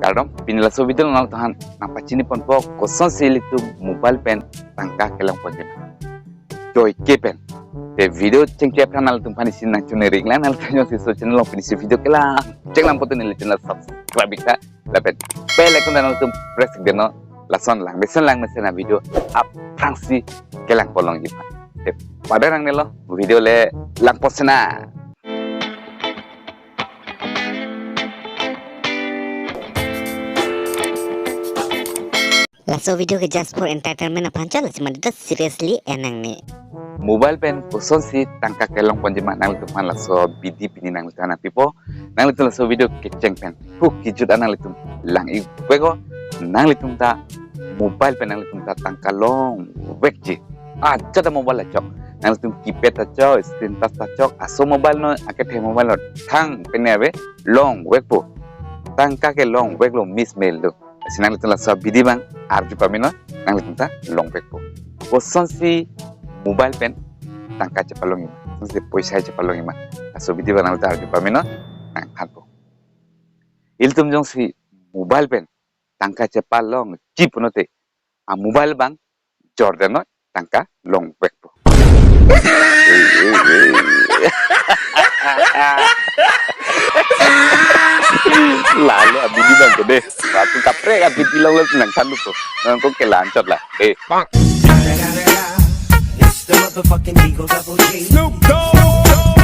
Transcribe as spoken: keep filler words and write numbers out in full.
Kardom, pini laso video nanglitumphan nangpachini ponpo kosonsi ilitum mobile pen tangka kelong ponji ma. Joike pen. Te video chengkep than nanglitum aphan isi nangchoneri lang, nanglitum jongsi laso channel along pinisi video kelang chenglang pote neli channel subscribe ik tha. Lapen bell icon ta nanglitum press ik detnon. Lason langmesen langmesen avideo aphrangsi kelang pon longji ma. Te pada nangne lo video le langpo sena. Laso video ke just for entertainment aphan chot, lasi madu ta seriously en nangne. Mobile pen kosonsi tangka kelong ponji ma nanglitumphan laso abidi pini nanglitum nangpipo. Nanglitum laso video kecheng pen hu kejut an nanglitum lang ik vek o. Nanglitum ta mobile pen nanglitum ta tangka longvekji. Ajat a mobile achok. Nanglitum keypad achok, screen touch achok, aso mobile non, akethe mobile non thang pen ave longvekpo. Tangka ke longveklo, miss mail do. Lasi nanglitum laso abidi abang arju pame non, nanglitum ta longvekpo. Kosonsi mobile pen tangka chepalongji ma, kosonsi poisa chepalongji ma, laso abidi abang nanglitum arju pame non, nangthanpo. Ilitum jongsi mobile pen tangka chepalongji pulote, a mobile abang jor detnon, tangka longvekpo. Lalo abidi abang ke dei. Waktu kaprek abidi long lo nangthanpo. Nangkok kelang chot la. Eh. It's the motherfucking Eagle Double G. Snoop Dogg.